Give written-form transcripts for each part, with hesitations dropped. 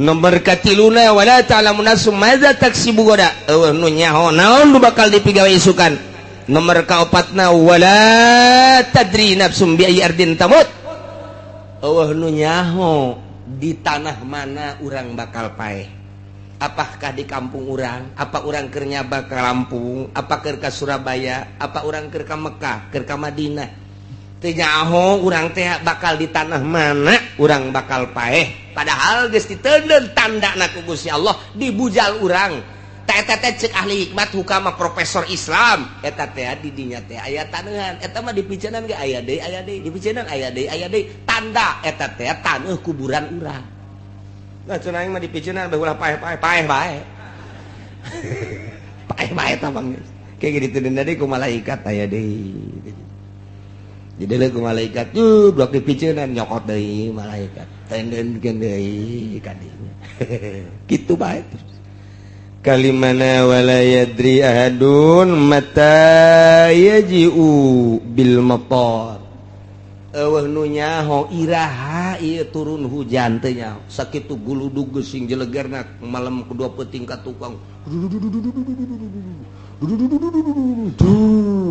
Nomor katiluna, wala ta'lamu nafsum madza taksibu ghoda, euweuh nu nyaho naon nu bakal dipigawe isukan. Nomor kaopatna, wala tadri nafsum bi ayyi ardin tamut, euweuh nu nyaho di tanah mana urang bakal paeh. Apakah di kampung urang, apa urang keur nyaba ke Lampung, apa keur ka Surabaya, apa urang keur ka Mekah, keur ka Madinah. Teu nyaho urang teh bakal di tanah mana urang bakal paeh. Padahal geus diteundeun tandana ku Gusti Allah di bujal urang. Teh eta teh cek ahli hikmat hukama, profesor Islam, eta teh di dinya teh aya taneuhan. Eta mah dipiceunan ge aya deui, aya deui, dipiceunan aya deui, aya deui, tanda eta teh taneuh kuburan urang. Nah, cenah aing mah dipiceunan bae ulah paeh-paeh, paeh bae. Paeh bae tah, Bang. Kayak gitu deui ku malaikat aya deui. Jadi ku malaikat tuh blok dipiceunan, nyokot deui malaikat. Tendeunkeun deui ka dinya. Kitu bae terus. Kalimana wala yadri ahadun mata yaji'u bil matar. Euweuh nu nyaho iraha ieu turun hujan, teu nyaho. Sakitu guludug geusing jelegerna malam kedua peuting ka tukang.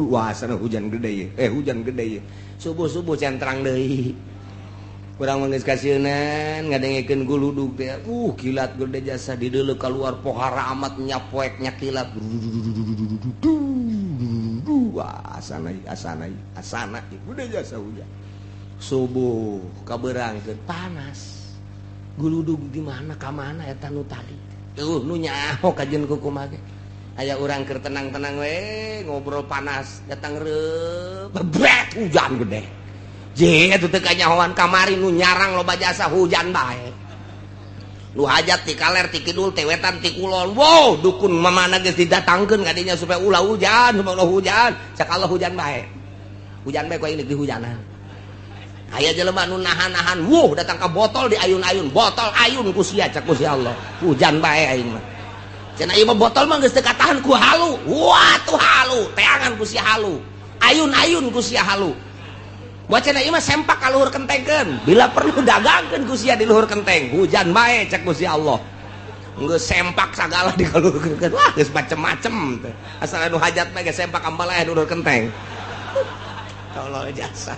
Wah, sana hujan gede ye. Eh, hujan gede ye. Subuh-subuh centrang deui. Urang mah geus kasieunan ngadengekeun guludug teh. Kilat gede jasa dideuleu keluar pohara amat nyapoek nya kilat. Wah, asana asana asana gede jasa hujan. Subuh kabeurangkeun panas. Guludug di mana ka mana eta nu tadi? Euweuh nu nyaho kajeun ku kumaha ge. Aya urang keur tenang-tenang we ngobrol, panas datang reup bebret hujan gede. Je eta teu kanyahoan kamari nu nyarang loba jasa hujan bae. Nu hajat ti kaler, ti kidul, ti wetan, ti kulon. Wow, dukun mamana geus didatangkeun ka dinya supaya ulah hujan, supaya ulah hujan. Cak Allah hujan bae. Hujan bae ku aing di hujanan. Aya jelema nu nahan-nahan, wuh, datang ka botol diayun-ayun, botol ayun ku sia, cak ku si Allah. Hujan bae aing mah. Cenah ieu mah botol mah geus teu katahan ku halu. Wah, tuh halu, teangan ku sia halu. Ayun-ayun ku sia halu. Buat cenah ieu mah sempak ka luhur kentengkeun. Bila perlu dagangkeun ku sia di luhur kenteng. Hujan bae cak ku si Allah. Geus sempak sagala di kaluhurkeun. Wah, geus macem-macem teh. Asal anu hajat mah geus sempak ambalaya di luhur kenteng. Allah jasa.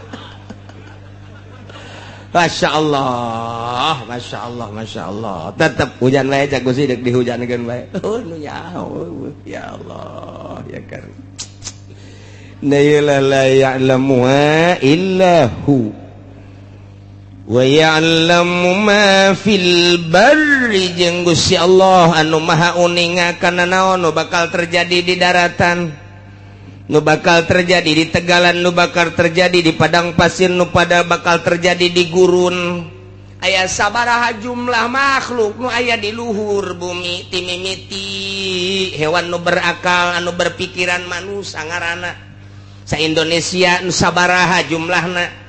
Masya Allah, Masya Allah, Masya Allah. Tetap hujan bae cak Gusti, deuk dihujankeun bae. Oh, nu nyaho. Ya Allah, ya Karim. La la ya'lamuha illa hu. Wa ya'lamu ma fil barri, jeung Gusti Allah anu maha uninga kana naon nu bakal terjadi di daratan, nu bakal terjadi di tegalan, nu bakal terjadi di padang pasir, nu pada bakal terjadi di gurun. Aya sabaraha jumlah makhluk nu aya di luhur bumi, timimiti hewan nu berakal, anu berpikiran, manusia ngaranna, sa Indonesia nu sabaraha jumlahna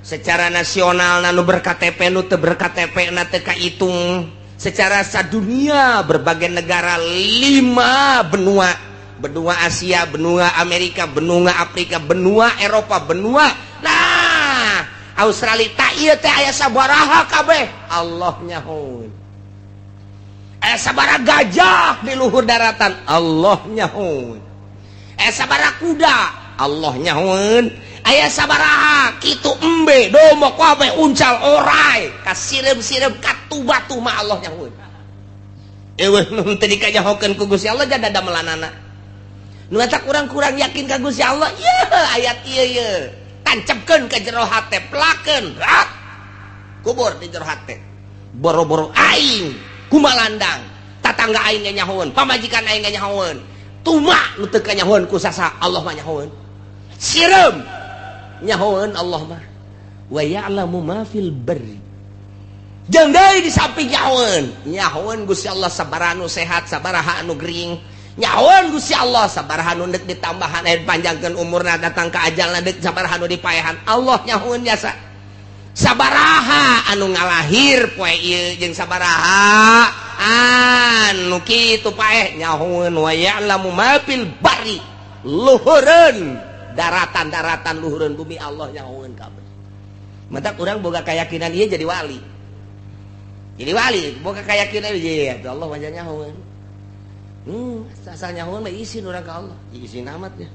secara nasional, nu ber-KTP, nu teu ber-KTP na teu kahitung, secara sadunia berbagai negara, lima benua, benua Asia, benua Amerika, benua Afrika, benua Eropa, benua nah Australia. Tak iya teh aya sabaraha kabeh Allah nyahoeun. Aya sabaraha gajah di luhur daratan, Allah nyahoeun. Aya sabaraha kuda, Allah nyahoeun. Aya sabaraha kitu embe, domba kabeh, uncal, orai, kasireum-sireum katu batu mah Allah nyahoeun. Euweuh nu teu dikanyahokeun ku Gusti Allah jada damelanana. Nu eta kurang-kurang yakin ka Gusti Allah. Ye ayat ieu ye tancapkeun ka jero hate, pelakeun rat kubur di jero hate. Boro-boro aing kumalandang, tatangga aing ge nyahoeun, pamajikan aing ge nyahoeun, tuma nu teu kanyahoeun ku sasa, Allah mah nyahoeun. Sireum nyahoeun Allah mah. Wa ya'lamu ma fil barri, jeung deui di samping nyahoeun, nyahoeun Gusti Allah sabaraha nu sehat, sabaraha anu gering. Nyahoeun Gusti Allah sabaraha nu deuk ditambahan, eh, panjangkeun umurna, datang ka ajalna deuk sabaraha nu dipaehan. Allah nyahoeun jasa sabaraha anu ngalahir poe ieu jeung sabaraha anu kitu paeh, nyahoeun. Wa ya'lamu ma fil barri, luhureun daratan-daratan, luhureun bumi, Allah nyahoeun kabeh. Matak urang boga keyakinan ieu jadi wali. Jadi wali boga kayakinan ya Allah mah nyahoeun. Asal nyahoeun mah isin urang ka Allah. Isin amat ya.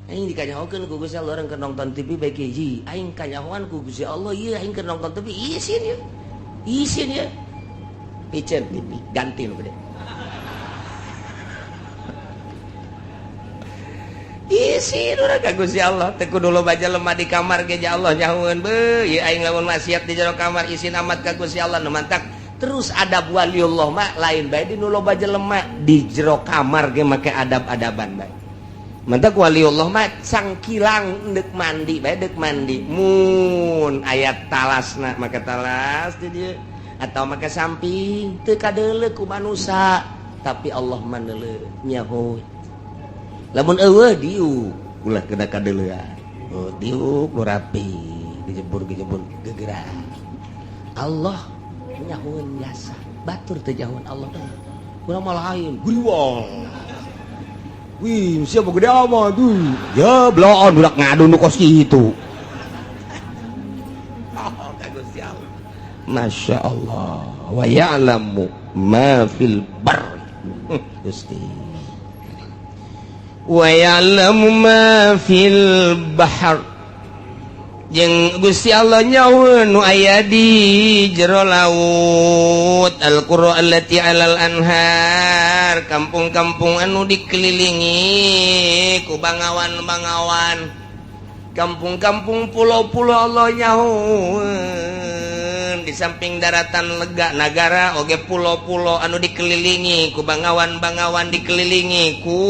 Aing dikanyahokeun ku Gusti Allah, urang keur nonton TV bae hiji. Aing kanyahoan ku Gusti Allah ieu aing keur nonton TV isin ya. Isin ya. Piceun TV ganti nu gede. Isin urang ka Gusti Allah teu kudu loba jelema di kamar ge ja Allah nyahoeun beuh ieu aing lamun maksiat di jero kamar isin amat ka Gusti Allah nu mantak terus adab waliullah mah lain bae di nu loba jelema di jero kamar ge make adab-adaban bae. Mantak waliullah mah cangkilang deuk mandi bae deuk mandi mun aya talasna make talas di dieu atau make samping teu kadeuleu ku manusa tapi Allah mah neuleuh nyaho. Lamun eueuh diuk ulah kena kadeuleuan. Oh diuk nu rapi gejebur-gejebur gegerak. Allah nyahoeun jasa batur teu nyahoeun Allah. Urang mah lain guriwang. Wih, siapa gede amat tuh. Ya bloon budak ngadu nu kos kitu. Oh, ka Gusti Allah. Masya Allah. Wa ya'lamu ma fil barri. Gusti. Wa ya'lamu ma fil bahr. Jeung Gusti Allah nyahoeun nu aya di jero laut. Al-qura allati 'alal anhar, kampung-kampung anu dikelilingi ku bangawan-bangawan. Kampung-kampung pulau-pulau Allah nyahoeun di samping daratan lega nagara oge pulau-pulau anu dikelilingi ku bangawan-bangawan dikelilingi ku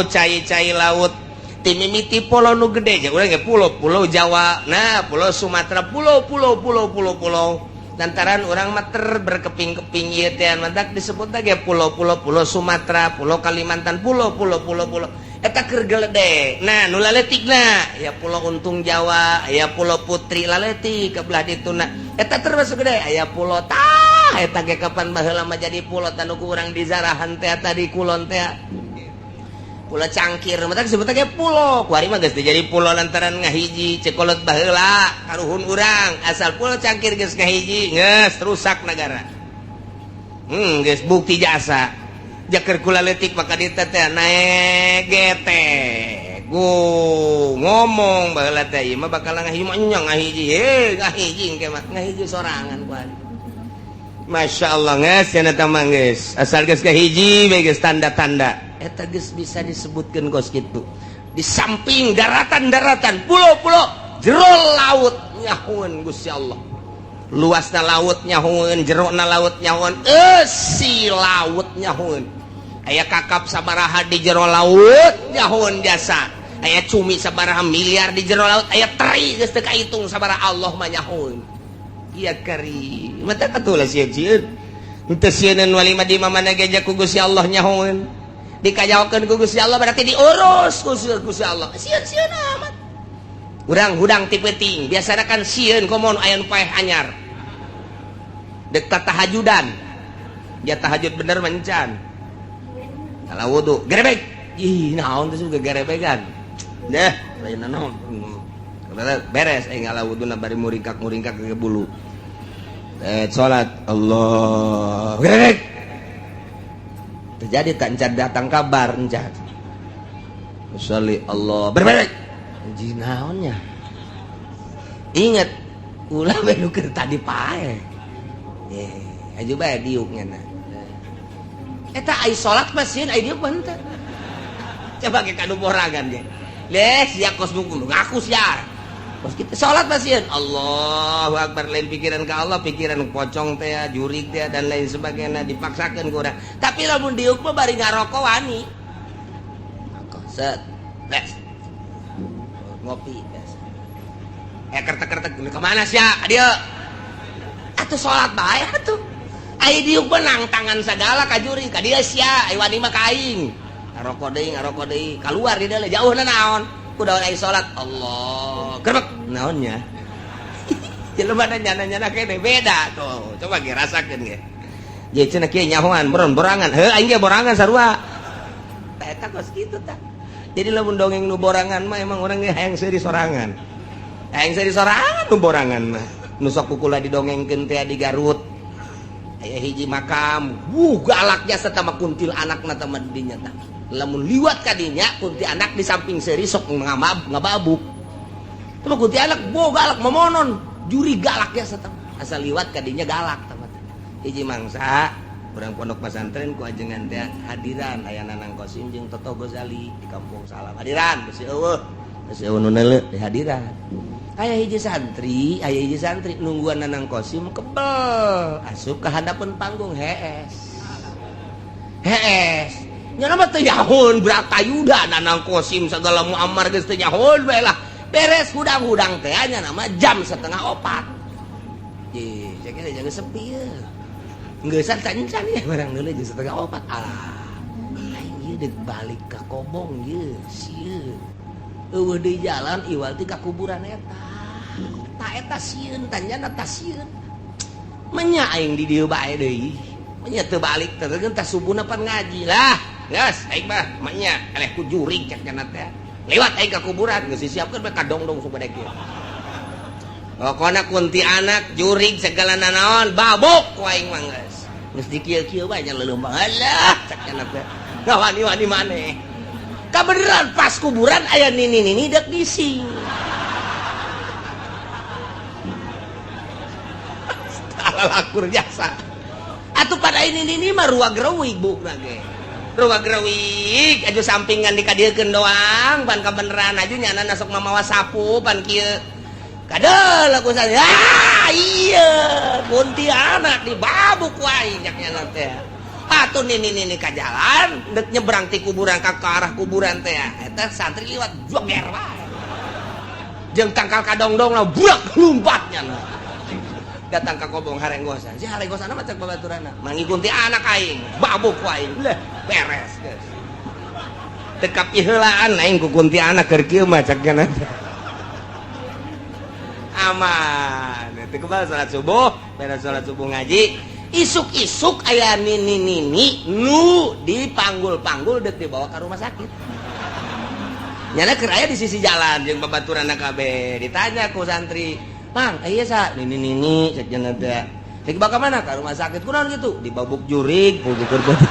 cai-cai laut. Timimiti pulau nu gede ja urang ge pulau-pulau Jawa, nah pulau Sumatera, pulau-pulau pulau-pulau pulau. Lantaran urang mah ter berkeping-keping ieu teh mantak disebut ge pulau-pulau, pulau Sumatera, pulau Kalimantan, pulau-pulau pulau-pulau. Eta keur geledek. Nah, nu laletikna ya pulau Untung Jawa, aya pulau Putri laletik ke belah dituna. Eta termasuk gede, aya pulau tah eta ge kapan baheula mah jadi pulau tanu ku urang di zarahan teh tadi kulon teh. Pulau Cangkir, mata disebut ge pulau. Kuari mah geus jadi pulau lantaran ngahiji cekolot baheula karuhun urang. Asal pulau Cangkir geus ngahiji, geus rusak negara. Geus bukti jasa. Jaker kula leutik maka dieu teh naek gete. Go ngomong baheula teh ieu mah bakal ngahiji mah nya ngahiji. Heh, ngahiji engke mah ngahiji sorangan kuari. Masya Allah geus cenah teh mah geus. Asal geus ngahiji bae geus tanda-tanda. Eta geus bisa disebutkeun kos kitu. Di samping daratan-daratan, pulau-pulau, jero laut nyahoeun Gusti Allah. Luasna laut nyahoeun, jerona laut nyahoeun, eusi laut nyahoeun. Aya kakap sabaraha di jero laut nyahoeun jasa. Aya cumi sabaraha miliar di jero laut, aya teri geus teu kahitung sabaraha Allah mah nyahoeun. Iya kari. Mata katulah sieun-sieun. Henteu sieuneun wali mah di mana ge ku Gusti Allah nyahoeun. Dikajaokeun ku Gusti Allah berarti diurus ku Gusti Allah. Sieun-sieun amat. Urang hudang ti peuting, biasana kan sieun komo aya nu paeh anyar. Dek tahajudan. Dia tahajud bener mencan. Kalau wudu, gerebek. Ih, naon teh juga gerebegan. Deh, lain naon. Beres aing ngala wuduna bari muringkak-muringkak ke bulu. Salat Allah. Gerebek. Terjadi tak encan datang kabar encan. Sholli Allah. Berbalik. Jinaonnya. Ingat ulah bae nu keur tadi pae. Aju bae diuk nya. Eta ai salat mah sieun ai diuk mah henteu. Coba ke kanu borangan ge. Leh sia kos buku ngaku sia. Kos kita salat mah sieun. Allahu akbar lain pikiran ka Allah, pikiran pocong teh, jurig teh dan lain sebagainya dipaksakeun ku urang. Tapi lamun diuk mah bari ngarokok wani. Rokok set. Beres. Ngopi biasa. Kertek-kertek kemana sia? Ka dieu. Atuh salat bae atuh. Ai diuk mah nangtangan sagala ka jurig, ka dieu sia, ai wani mah ka aing. Ngarokok deui, ngarokok deui, kaluar di dieu jauhna naon? Kudu ai salat. Allah. Gerbek naonnya? Jelema nyana-nyana kene beda tuh. Coba ge rasakeun ge. Jadi cenah kieu nyahoan beron borangan. Heuh aing ge borangan sarua. Tah eta kos kitu tah. Jadi lamun dongeng nu borangan mah emang urang ge hayang seuri sorangan. Hayang seuri sorangan nu borangan mah. Nu sok kukula didongengkeun teh di Garut. Aya hiji makam, galak jasa tama kuntil anak na tama dinya tah. Lamun liwat ka dinya kunti anak di samping seuri sok ngababuk. Tama kunti anak bo galak momonon, juri galak jasa tama. Asal liwat ka dinya galak tama. Hiji mangsa urang pondok pesantren ku ajengan teh hadiran aya Nanang Kosim jeung Toto Gozali di Kampung Salam. Hadiran besi eueuh. Besi eueuh nu neuleuh di hadiran. Aya hiji santri nungguan Nanang Kosim kebel asup ka handapeun panggung hees. Hees. Nya mah teu nyahoon Bratayuda Nanang Kosim sagala Muammar geus teu nyahoon bae lah. Beres hudang-hudang teh nya nama jam 3:30. Ye, cek jangan sepi ye. Geus can ya barang deuleu jam 3:30. Alah. Aing ieu deuk balik ka Kobong ye, sieun. Eueuh deui jalan iwal ti ka kuburan eta. Ta eta sieun tanyana ta sieun. Menya aing di dieu bae deui. Menya teu balik teh teh subuhna pan ngaji lah. Geus aing mah menya eleh ku jurig cek nya teh. Lewat aing ka kuburan geus disiapkeun bae kadongdong supaya kieu. Pokona kunti anak jurig segala nanaon babuk ku aing mah geus. Geus dikieu-kieu bae nya leuleum alah cek nya teh. Ngawani-wani maneh. Kabeneran pas kuburan aya nini-nini dek bising. Lakur jasa. Atuh pada ini nini mah ruag reuwig bukna ge. Ruag reuwig aju sampingan dikadiekeun doang pan kabeneran aju nyana sok mamawa sapu pan kieu. Kadeul aku saya. Ah iya kuntianak dibabuk wae nyak nyana teh. Atuh nini-nini ka jalan dek nyebrang ti kuburan ka arah kuburan teh. Eta santri liwat joger wae. Jeung tangkal kadongdong lah burak lompatnya nah. Datang ka Kobong harenggosan. Si harenggosan mah cek babaturanna. Mangi kunti anak aing, babuk ku aing. Leh, beres geus. Teu kapiheulaan aing ku kunti anak keur kieu mah cek nya. Aman. Teu kebal salat subuh, beres salat subuh ngaji. Isuk-isuk aya nini-nini nu dipanggul-panggul deuk dibawa ka rumah sakit. Nyana keur aya di sisi jalan jeung babaturanna kabeh. Ditanya ku santri, "Mang, iya sa, nini-nini cek nya teh. Dek dibawa ka mana? Ka rumah sakit. Kunaon gitu? Dibabuk jurig, puguh beuteung."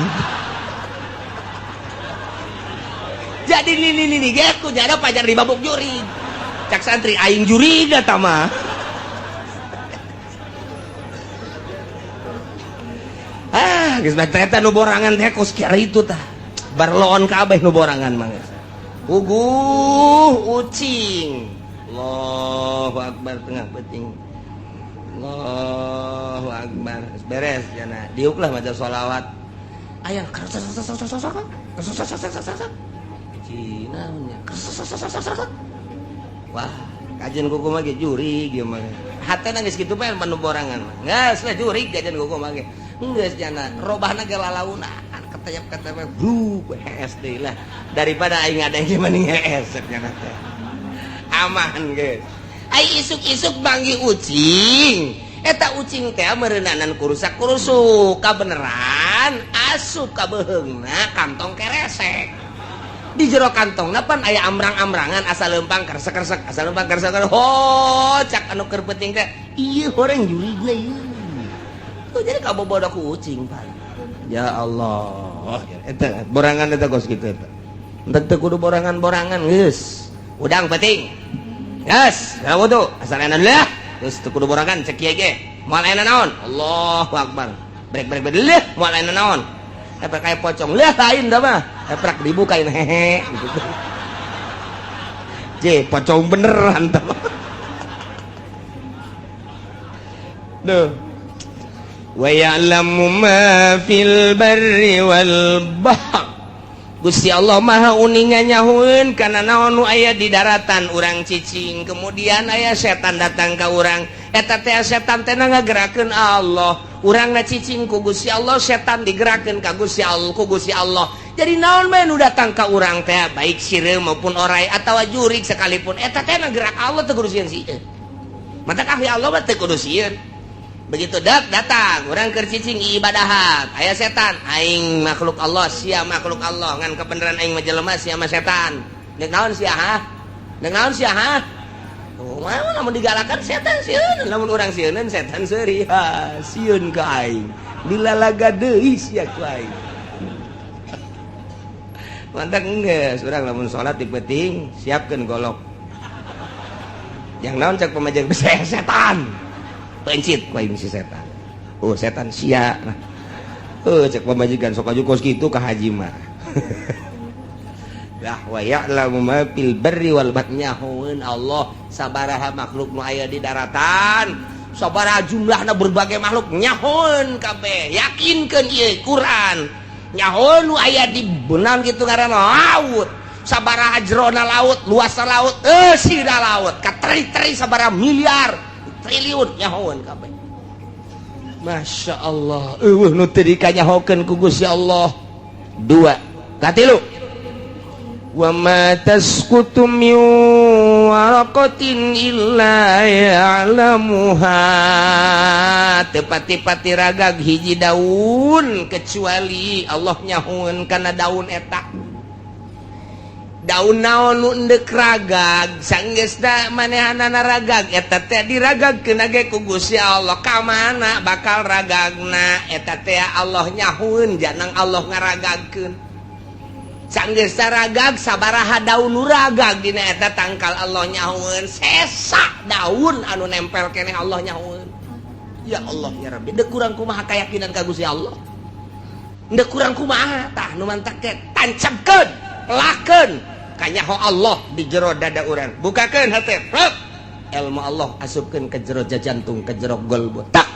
Jadi nini-nini ge ku nyana pajar dibabuk jurig. Cak santri aing jurig eta mah. Ah, geus bae eta nu borangan teh kos kieu itu tah. Barloon kabeh nu borangan mah geus. Puguh ucing. Allahu akbar tengah peuting. Allahu akbar. Beres jana. Diuklah maca sholawat. Aya Cina nya. Wah, kajian kuku mah ge jurig ieu mah. Hatena geus kitu bae panu borangan mah. Geus lah jurig kajian kuku mah ge. Geus jana robahna ge lalaunan ketayap-ketayap bru hees deui lah. Daripada aing ada yang mending hees jana teh. Aman geus. Ai isuk-isuk manggih ucing. Eta ucing teh meureunanan kurusak-kurusuk kabeneran asup ka beuheungna kantong keresek. Di jero kantongna pan aya amrang-amrangan asal lempang keresek-keresek, asal lempang keresek-keresek. Ho, cak anu keur peuting teh, ieu horeng jurigna ieu. Tuh jadi kabobodo ku ucing pan. Ya Allah, eta borangan eta kos kitu eta. Entek teu kudu borangan-borangan geus. Udang peuting. Geus, wudu, asal enak lah. Geus teu kudu borangan cek kieu ge. Moal aya naon? Allahu akbar. Brek brek brek leuh, moal aya naon? Epek kayak pocong leuh lain dah mah. Eprak dibukain hehe gitu. Je, pocong beneran tah. Duh. Wa ya'lamu ma fil barri wal bahr. Gusti Allah Maha uninga nyahueun kana naon nu aya di daratan urang cicing, kemudian aya setan datang ka urang. Eta teh setan teh ngagerakeun Allah. Urang na cicing ku Gusti Allah, setan digerakkeun ka Gusti Allah, ku Gusti Allah. Jadi naon bae nu datang ka urang teh, baik sireum maupun orai atawa jurig sekalipun, eta teh gerak Allah teu kudu sieun sieun. Mata ahli Allah mah teu kudu sieun. Begitu dak datang urang keur cicing ibadahan, aya setan, aing makhluk Allah, sia makhluk Allah, ngan kebenaran aing mah jelema sia mah setan. Deuk naon sia ha? Deuk naon sia ha? Oh, lamun digalakan setan sieun, lamun urang sieuneun setan seuri, ha, sieun ka aing. Dilalaga deui sia ku aing. Mantak geus urang lamun salat di peuting siapkeun golok. Yang naon cek pamajikan, "Saya setan." Pencit ku aing si setan. Oh, setan sia. Nah. Oh, cek pamajikan sok aju kos kitu ka haji mah. Lah, wa ya'lamu ma fil barri wal bahri, nyahoeun Allah sabaraha makhluk nu aya di daratan, sabaraha jumlahna berbagai makhluk nyahoeun kabeh. Yakinkeun ieu Quran. Nyahoeun nu aya di benang kitu ngaranna laut. Sabaraha jerona laut, luasna laut, eusina laut, kateri-teri sabaraha miliar, triliun nyahoeun kabeh. Masya Allah, euweuh nu teu dikanyahokeun ku Gusti Allah. Dua, katilu. Wa ma tasqutu min waraqatin illa ya'lamuha. Teu pati-pati ragag hiji daun kecuali Allah nyahoeun kana daun eta. Daun naon nu endek ragag, sanggeusna manehanana ragag eta teh diragagkeun ge ku Gusti Allah, ka mana bakal ragagna eta teh Allah nyahoeun, janang Allah ngaragagkeun. Sanggeus ragag, sabaraha daun nu ragag dina eta tangkal Allah nyahoeun, sesa daun anu nempel keneh Allah nyahoeun. Ya Allah ya Rabbi, dek kurang kumaha keyakinan ka Gusti Allah? Dek kurang kumaha? Tah, nu mantak teh tancapkeun, pelakeun kanyaho Allah di jero dada urang. Bukakeun hate, plek. Ilmu Allah asupkeun ke jero jantung, ke jero golbu. Tak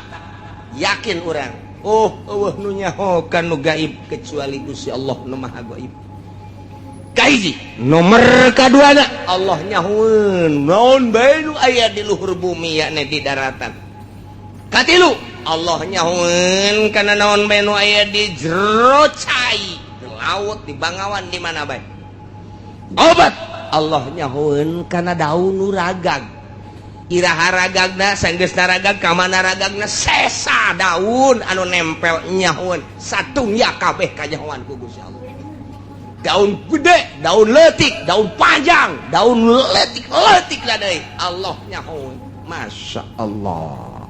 yakin urang. Oh, euweuh nu nyaho nu gaib kecuali Gusti Allah nu Maha Gaib. Kahiji, nomor kaduana Allah nyahoeun naon bae nu aya di luhur bumi, yakni di daratan. Katilu, Allah nyahoeun kana naon bae nu aya di jero cai, di laut, di bangawan, di mana bae. Opat, Allah nyahoeun kana daun nu ragag. Iraha ragagna, sanggeusna ragag ka mana ragagna, sesa daun anu nempel nyahoeun, satungya kabeh kanyahoan ku Gusti Allah. Daun gede, daun leutik, daun panjang, daun leutik leutik lah deui Allah nyahoeun. Masya Allah.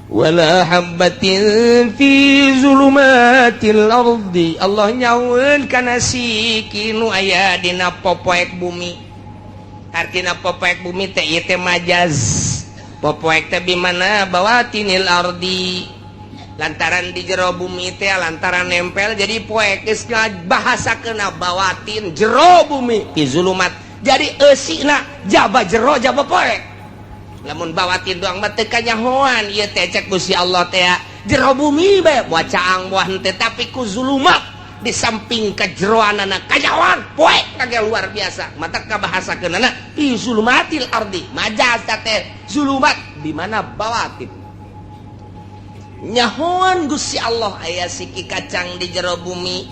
Wala habbatin fi zulumatil ardi, Allah nyahoeun kana siki nu aya dina popoek bumi. Artina popoek bumi teh ieu teh majaz. Popoek teh bimana bawatinil ardi, lantaran di jero bumi teh lantaran nempel jadi poek, geus bahasa kena bawatin jero bumi, fi zulumat, jadi eusina jaba jero jaba poek. Lamun bawatin doang mah teu kanyahoan ieu teh. Cek Gusti Allah teh jero bumi bae, buah caang, buah henteu, tapi ku zulumat di samping kejeroanana kanyahoan poek kage luar biasa. Mata kabahasakeunana fi zulumatil ardi, majaz teh zulumat di mana bawatin. Nyahoan Gusti Allah aya siki kacang di jero bumi,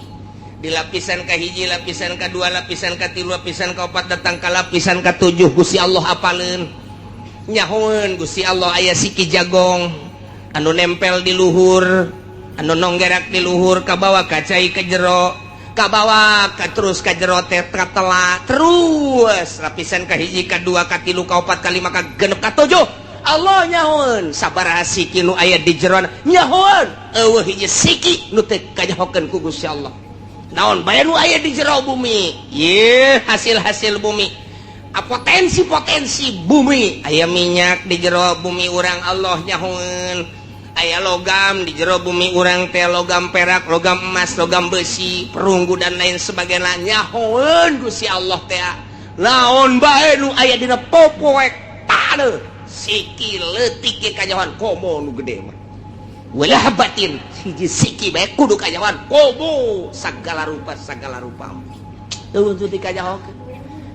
di lapisan kahiji, lapisan kedua, lapisan katilu, lapisan keempat, datang ke lapisan ketujuh Gusti Allah apaleun. Nyahoan Gusti Allah aya siki jagong anu nempel di luhur, anu nonggerak di luhur, kabawa kacai ke jero, kabawa ka terus ka jero teh katela terus lapisan kahiji, kadua, katilu, kaopat, kalima, ka genep, katujuh. Allah nyahoan sabaraha siki nu aya di jeroan nyahoan. Euweuh hiji siki nu teu kanyahokeun ku Gusti Allah naon bae nu aya di jero bumi. Ye hasil-hasil bumi, potensi-potensi bumi, aya minyak di jero bumi urang Allah nyahoan, aya logam di jero bumi urang teh, logam perak, logam emas, logam besi, perunggu, dan lain sebagainya. Nyahoan Gusti Allah teh naon bae nu aya dina popoek taneuh, siki leutik ge kanyahoan, komo nu gede mah. Wala habbatin, hiji siki bae kudu kanyahoan, komo sagala rupa, sagala rupa tuh teu dikanyahokeun.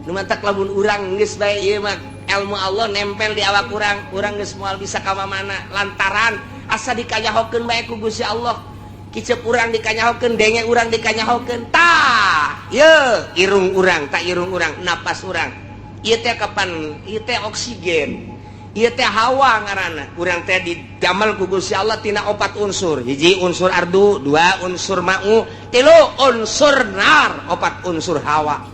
Nu mantak lamun urang geus bae ieu mah ilmu Allah nempel di awak urang, urang geus moal bisa ka mana lantaran asa dikanyahokeun bae ku Gusti Allah. Kicep urang dikanyahokeun, denge urang dikanyahokeun. Tah, ye irung urang, tak irung urang, napas urang ieu teh kapan ieu teh oksigen, ieu teh hawa ngaranna. Urang teh didamel ku Gusti Allah tina opat unsur: hiji unsur ardu, dua unsur ma'u, tilu unsur nar, opat unsur hawa.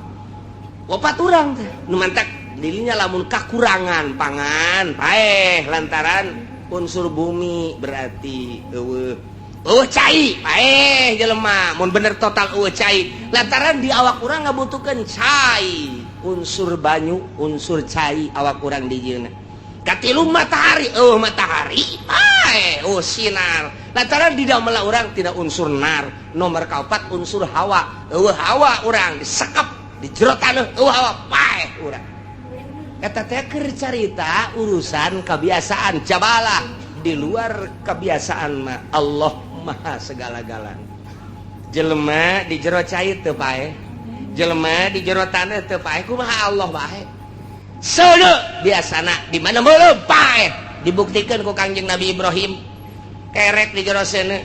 Opat urang teh. Nu mantak dirinya lamun kakurangan pangan paeh lantaran Unsur bumi berarti eueuh. Eueuh cai, paeh jelema mun bener total eueuh cai. Lantaran di awak urang ngabutuhkeun cai, unsur banyu, unsur cai awak urang dijieunna. Katilu matahari, eueuh matahari, paeh, oh sinar. Lantaran di dalam urang tidak unsur nar. Nomor kaopat unsur hawa, eueuh hawa urang disekep di jero taneuh, eueuh hawa, paeh urang. Eta teh keur carita urusan kebiasaan jabalah. Di luar kebiasaan mah Allah maha segala-galana. Jelema di jero cai teu paeh, jelema di jero taneuh teu paeh, kumaha Allah bae? Seuneu biasana di mana meuleum paeh. Dibuktikan ku Kangjeng Nabi Ibrahim, kerek di jero seuneu,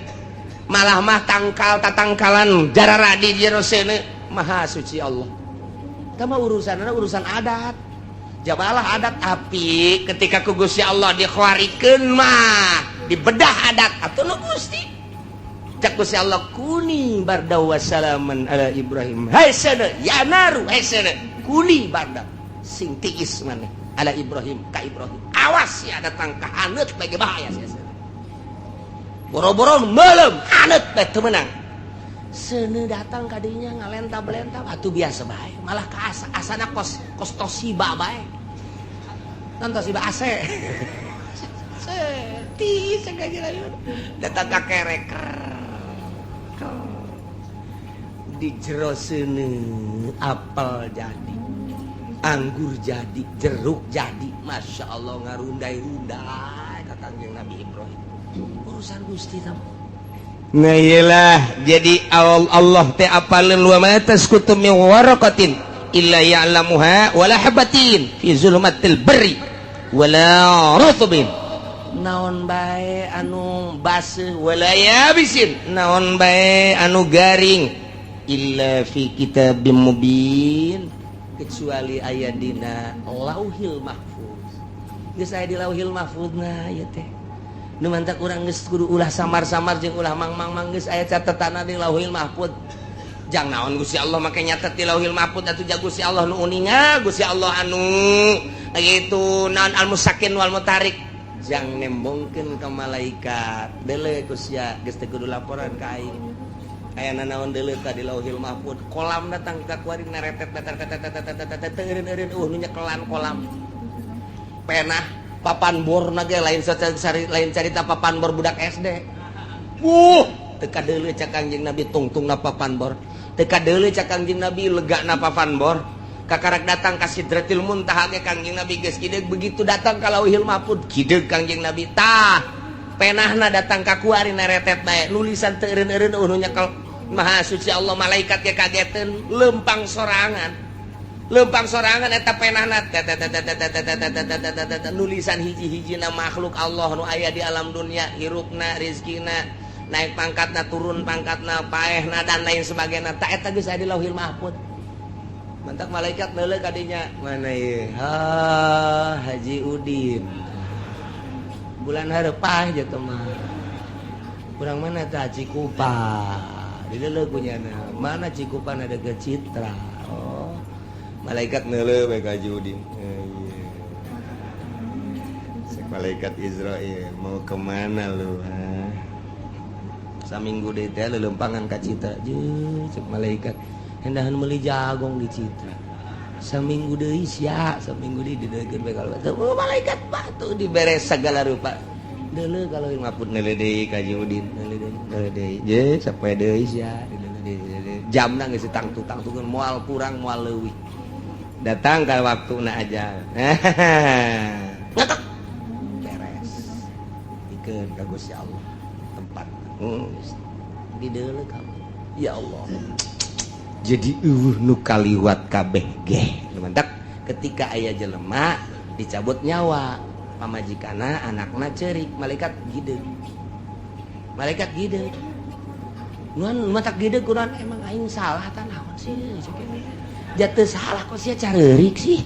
malah mah tangkal tatangkalan jarara di jero seuneu. Maha suci Allah. Eta mah urusanna urusan adat, jabalah adat api. Ketika ku Gusti Allah dikhawarikeun mah dibedah adat atuh nu Gusti. Cak Gusti Allah, "Kuni barda wassalaman ala Ibrahim." Hai seuneu, ya naru, hai seuneu, kuni barda, sing tiis maneh, ala Ibrahim, ka Ibrahim. Awas ya datang ka haneut bae bahaya sia seuneu. Boro-boro meuleum, haneut bae teu meunang. Seuneu datang kadinya ngalentap-lentap atuh biasa bae, malah ka asa asana kos kos Toshiba bae. Kan Toshiba AC. Tiis datang ka kerek di jero seuneu, apel jadi, anggur jadi, jeruk jadi. Masya Allah, ngarundai-rundai ka Kangjeng Nabi Ibrahim. Urusan Gusti tam. Nah iyalah, jadi Allah teh apaleun, wa ma tasqutu min waraqatin illa ya'lamuha wala habatin fi zulumatil barri wala rutbin, naon bae anu baseuh, wala yabisin, naon bae anu garing, illa fi kitabim mubin, kecuali aya dina Lauhil Mahfuz. Geus aya di Lauhil Mahfuz. Nah, ieu teh nu mantak urang geus kudu ulah samar-samar jeung ulah mang-mang-mang. Geus aya catetanna di Lauhil Mahfuz. Jang naon Gusti Allah make nyatet di Lauhil Mahfuz atuh? Ja Gusti Allah nu uninga, Gusti Allah anu gitu naon al musakin wal mutarik, jang nembongkeun ka malaikat. Deuleu ku sia, geus teu kudu laporan ka aing. Aya naon deuleu ka di Lauhil Mahfuz. Kolam datang ka kuari neretet teu eureun-eureun, nu nyekelan kolam penah papan bor ge lain, lain carita papan bor budak SD. Teu kadeuleu cak Kangjeng Nabi tungtungna papan bor, teu kadeuleu cak Kangjeng Nabi legana papan bor. Kakarak datang ka Sidratil Muntaha ge Kangjeng Nabi geus kideug. Begitu datang ka Lauhil Mahfuz, kideug Kangjeng Nabi. Tah, penahna datang ka kuari neretet bae, nulisan teu eureun-eureun, nu nyekel. Maha suci Allah. Malaikat ge kageteun, lempang sorangan, lempang sorangan eta penahna, nulisan hiji-hijina makhluk Allah nu aya di alam dunia, hirupna, rizkina, naik pangkatna, turun pangkatna, paehna, dan lain sebagainya. Tak eta geus aya di Lauhil Mahfuz. Mantak malaikat neuleuh kadinya, mana ieu? Ha, Haji Udin bulan hareup gitu mah. Kurang mana tah Cikupa dideuleu kunyana, mana Cikupa ada ke Citra. Oh, malaikat neuleuh bae ka Haji Udin. Eh, iya. Cek malaikat Izrail, "Mau kemana lu, ha?" Saminggu deui teh leuleumpangan ka Citra. Jeung cek malaikat, hendahan meuli jagong di Citra. Saminggu deui sia, saminggu deui dideuleukeun bae. Kalau oh, malaikat batu dibere segala rupa. Deuleu kalau maput, neuleuh deui ka Haji Udin, neuleuh deui, neuleuh deui je sampai deui sia, deuleuh deui. Jamna geus tangtu-tangtukeun, moal kurang moal leuwih. Datang ka waktuna aja, ngetok, beres, dikeun ka Gusti Allah tempat dideuleu kamu. Ya Allah, jadi eueuh nu kaliwat kabeh ge. Mantak ketika aya jelema dicabut nyawa, pamajikana, anakna cerik, malaikat gide, malaikat gide nuan. Matak gide kuran, emang aing salah tan naon sih? Jatuh salah kok sia careurik sih?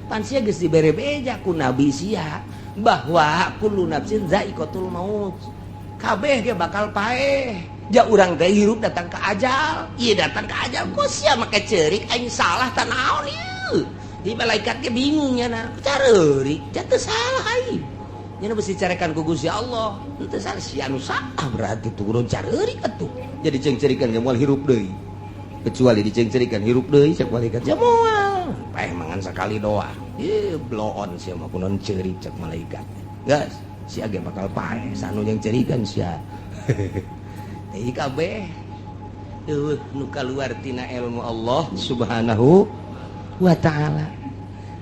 Pan sia geus dibere beja ku nabi sia bahwa kullu nafsin zaiqatul maut, kabeh ge bakal paeh. Ja urang teh hirup datang ke ajal, iya datang ke ajal, kok sia make ceurik, aing salah tan naon ieu? Di malaikat ge bingung nya, nah careurik, jatuh salah aing. Nya besi carekan ku Gusti Allah. Henteu sare sia nu saah berarti turun careurik atuh. Jadi cengcerikan ge moal hirup deui. Kecuali dicengcerikan hirup deui cek malaikat. Ya moal. Paeh mangan sakali doang. Ih, bloon sia mah kunaon ceurik cek malaikat. Gas, sia ge bakal paeh sanu yang cerikan sia. Teh kabeh eueuh nu kaluar tina ilmu Allah Subhanahu wa taala.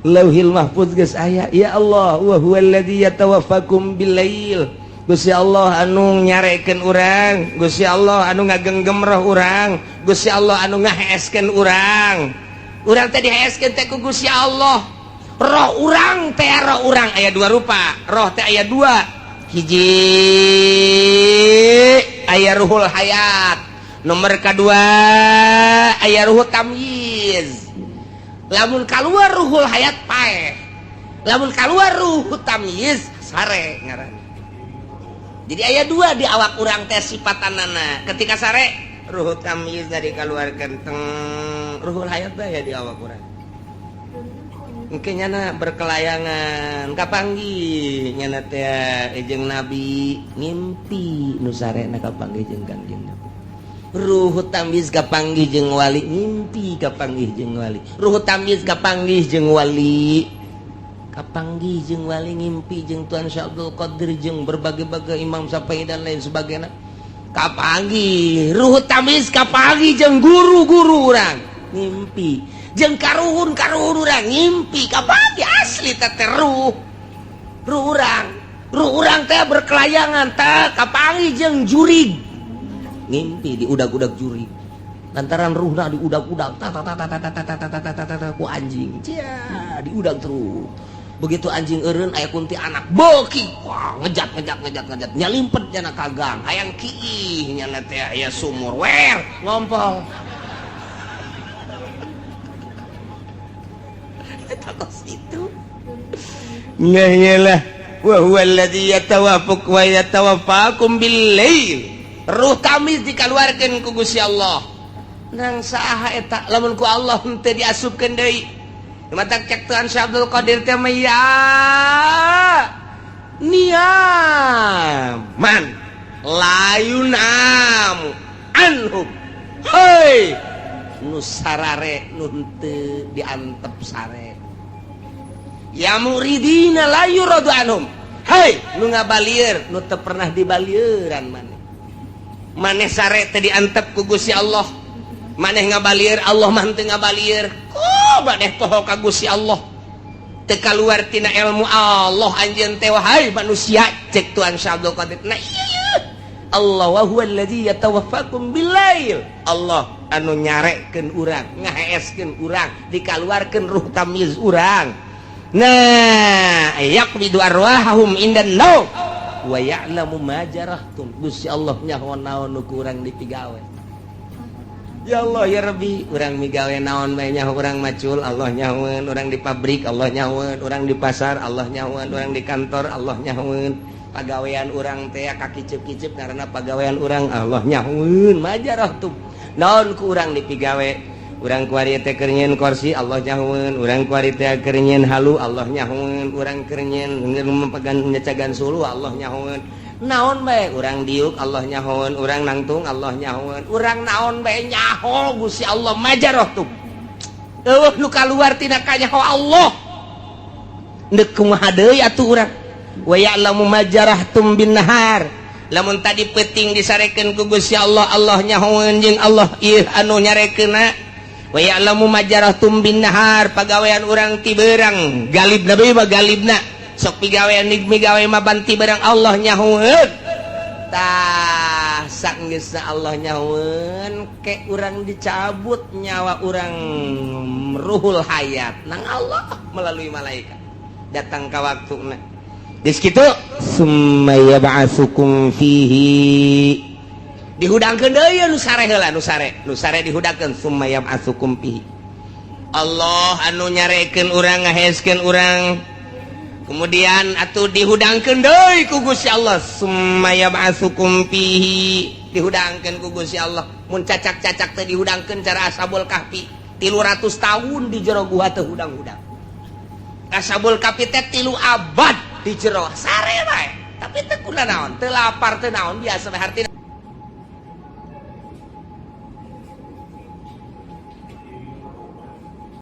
Lauhil Mahfuz geus aya, ya Allah, wa huwallazi yatawaffakum billail. Gusti Allah anu nyarekeun urang, Gusti Allah anu ngagenggem roh urang, Gusti Allah anu ngaheeskeun urang. Urang teh diheeskeun teh ku Gusti Allah. Roh urang teh, roh urang aya dua rupa. Roh teh aya dua. Hiji aya ruhul hayat, nomor kedua aya ruhul tamyiz. Lamun keluar ruhul hayat paeh, lamun keluar ruh tamyiz sare ngaran. Jadi aya dua di awak urang teh sifatanana. Ketika sare, ruh tamyiz dari keluarkan teng, ruhul hayat ya di awak urang. Mungkin nyana berkelayangan, kapanggih nyana teh jeung nabi, ngimpi nu sarena kapanggih jeung Kangjeng Nabi. Ruh tamyiz kapanggih jeung wali, ngimpi kapanggih jeung wali. Ruh tamyiz kapanggih jeung wali, kapanggih jeung wali, ngimpi jeung Tuan Syekh Abdul Qadir, jeung berbagai-bagai Imam Syafi'i dan lain sebagainya. Kapanggih ruh tamyiz, kapanggih jeung guru-guru urang, ngimpi jeung karuhun-karuhun urang, ngimpi kapanggih asli teh ruh ruh urang. Ruh urang teh berkelayangan teh kapanggih jeung jurig, ngimpi di udag-udag jurig lantaran ruhna diudag-udag ta ta ta ta ta ta ta ta ta ta ta ta ku anjing cia, diudag terus. Begitu anjing eureun, aya kunti anak beuki, wah, ngejat ngejat ngejat ngejat, nyalimpet nyana ka gang, hayang kiih nyana teh aya sumur, wer ngompol. Eta kos itu. Nah, iyalah, wa huwa alladzi yatawaffaq wa yatawaffakum bil lail. Ruh tamyiz dikeluarkan ku Gusti Allah. Nang saha eta lamun ku Allah henteu diasupkeun deui? Mata cek Tuhan Syekh Abdul Qadir teh mah, ya niaman la yunam anhum. Hei, nu sarare nu henteu diantep sare. Ya muridina la yuradu anhum. Hei, nu ngabalieur nu teu pernah dibalieuran. Maneh maneh sare teh diantep ku Gusti Allah, maneh ngabalieur, Allah mah teu ngabalieur. Kok maneh poho ka Gusti Allah? Teu kaluar tina ilmu Allah anjeun teh, wahai manusia, cek Tuhan Syekh Abdul Qadir. Nah iya, Allah wa huwa allazi yatawaffakum billail. Allah anu nyarekeun urang, ngaheeskeun urang, dikaluarkeun ruh tamyiz urang. Nah, yaqbidu arwahahum indan naum wa ya'lamu ma jarahtum. Gusti Allah nyaho naon nu ku urang dipigawe. Ya Allah ya Rabbi, urang migawe naon bae nyaho. Urang macul Allah nyahoeun, urang di pabrik Allah nyahoeun, urang di pasar Allah nyahoeun, urang di kantor Allah nyahoeun. Pagawean urang teh kakicip-kicip karena pagawean urang Allah nyahoeun. Majarahtum naon ku urang dipigawe. Urang kuari teh keur nyieun kursi Allah nyahoeun, urang kuari teh keur nyieun halu Allah nyahoeun, urang keur nyieun memegan nyecagan suluh Allah nyahoeun. Naon bae urang diuk Allah nyahoeun, urang nangtung Allah nyahoeun, urang naon bae nyaho Gusti Allah. Majarahtum, eueuh nu kaluar tina kanyaho Allah. Deuk kumaha deui atuh urang? Wa ya'lamu ma jarahtum bin nahar. Lamun tadi peuting disarekeun ku Gusti Allah, Allah nyahoeun jeung Allah ieu anu nyarekeunna. Wa ya'lamu ma jarahtum bin nahar, pagawean urang ti beurang, galibna deui mah, galibna sok pigawean migawe mah banti beurang Allah nyahoeun. Tah, sanggeusna Allah nyahoeun, ke urang dicabut nyawa urang, ruhul hayat nang Allah melalui malaikat datang ka waktuna. Geus kitu, summa yab'atsukum fihi, dihudangkeun deui nu sare heula, nu sare, nu sare dihudangkeun. Summa yab'atsukum fihi. Allah anu nyarekeun urang, ngaheskeun urang, kemudian atuh dihudangkeun deui ku Gusti Allah. Summa yab'atsukum fihi, dihudangkeun ku Gusti Allah. Mun cacak-cacak teh dihudangkeun cara Ashabul Kahfi, 300 tahun di jero gua teh hudang-hudang. Ashabul Kahfi teh 3 abad. Di jero sare bae, tapi teu kuna naon, teu lapar, teu naon, biasa bae hartina.